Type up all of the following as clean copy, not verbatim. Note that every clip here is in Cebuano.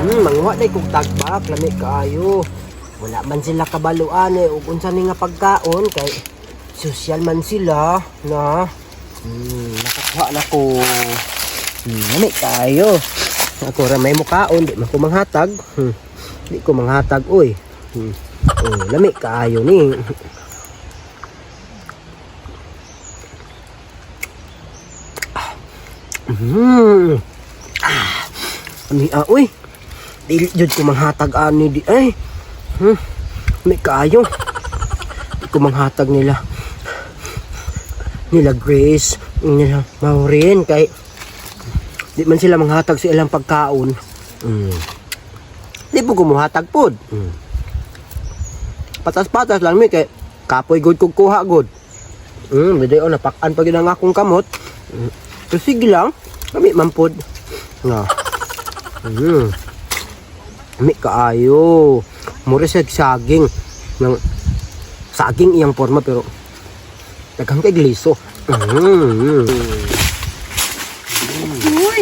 Manguha day kog tagbak, lami kaayo. Wala man sila kabaluan eh ug unsa ni nga pagkaon kay social man sila na. Nakakuha na ko. Lami kaayo. Ako ra may mukaon, di man ko manghatag. Di ko manghatag oy. Oh, lami kaayo ni. Ani ah, uy. Dili jud ko manghatag ani di ay. May kaayo. Di ko manghatag nila. Nila Grace, nila Maureen kay di man sila manghatag sa ilang pagkaon. Di po ko muhatag pod. Patas-patas lang mi kay kapoy gud kog kuha gud. Biday oh, napakan pa gyud ang akong kamot. So sige lang, kami man pod. Nga. Ami kaayo. Mura siya saging. Nang saging iyang forma pero daghang kay gliso. Uy!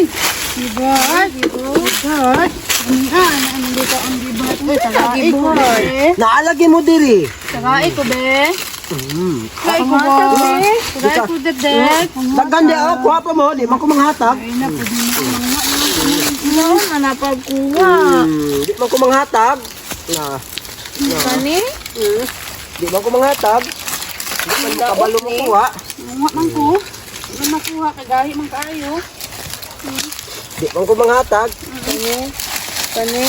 Gibat! Gibat! Ano ano dito ang gibat? Uy, tagai ko be. Naalagi mo diri. Tagai ko be. Tagai ko ba? Tagai ko debdeb. Daghan di ako, kuha pa mo, di man ko manghatag. Ay na po din ang mga No, manapagkuha. Di man ko manghatag. Na, Kani? di man ko manghatag. Di man ko kabalo mo kuha. Mga man ko. Wala makuha kagahi man kaayo. Di man ko manghatag. Kani? Kani?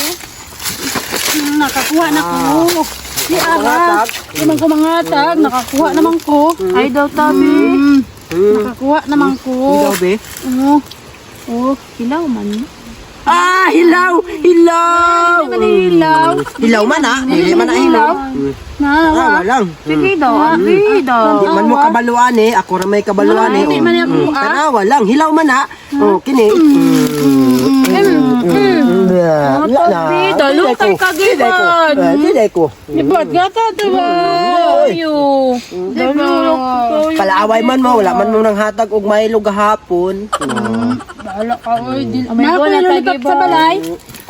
Nakakuha na ko. Di ara. Di man ko mangatag, nakakuha naman ko. Ay daw tabi. Nakakuha naman ko. Di daw be. Oo. Oh, hilaw man. Ah, hilaw! Hilaw! Hindi man hilaw. Hilaw man ah. Dili man ah hilaw. Na, Ah, walang. Sige daw, abi daw. Di man mo kabaluan eh. Ako ra may kabaluan eh. Hindi Oh. man ako, ah. Tanawa lang. Hilaw man ah. Oh, kini. Wala na. Tabi, dalo kay kagiban. Dili ko. Ibot gata diba? Ayo. Dalo. Palaaway man mo, wala man mo nang hatag og Milo gahapon. Bahala ka oy. Amigo na lollipop sa balay.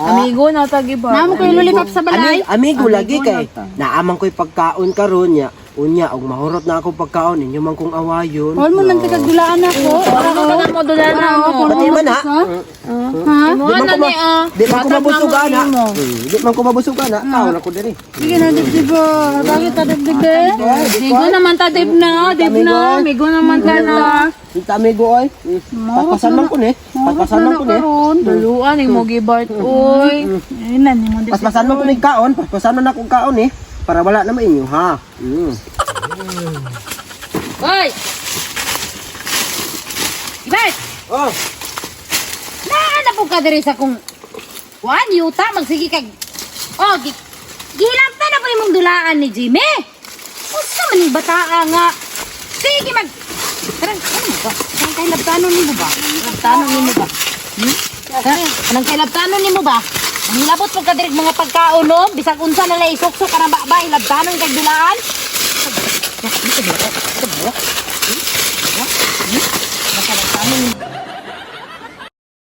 Amigo na tagiba. Namo ko yung lollipop sa balay. Amigo lagi kay naaman ko'y pagkaon karon nya. Unya og mahurot na ako pagkaon inyo man kong awayon. All mo nang tagagdulaan ako. Ano ka na mo dulan na mo? Pati man ha. Ha? Mo Di man na ko ni ah. Di man ko mabusog ana. Di man ko mabusog ana. Kaon ako diri. Sige na dibdib. Bakit ta dibdib eh? Amigo naman ta dib na, dib na. Amigo naman ta na. Kita amigo oy. Papasan man ko ni. Papasan man ko ni. Karon. Duluan ni mo gibart oy. Ay na ni mo dibdib. Paspasan man ko ni kaon, paspasan man ako kaon eh. Para wala na mainyo ha. Oy. Gibart, Oh, naa na po ka diri sa kung kuan yuta magsige kag Oh, gi gilamta na po imong dulaan ni Jimmy. Usa man ning bataa nga. Sige mag Karang ano mo ba? Kanang kay labtanon nimo ba? Labtanon nimo ba? Hmm? Kanang kay labtanon nimo ba? Ang hilabot po ka diri mga pagkaon no, bisag unsa na lay suksok ka na ba ba hilabtanon kag dulaan. Basta labtanon nimo.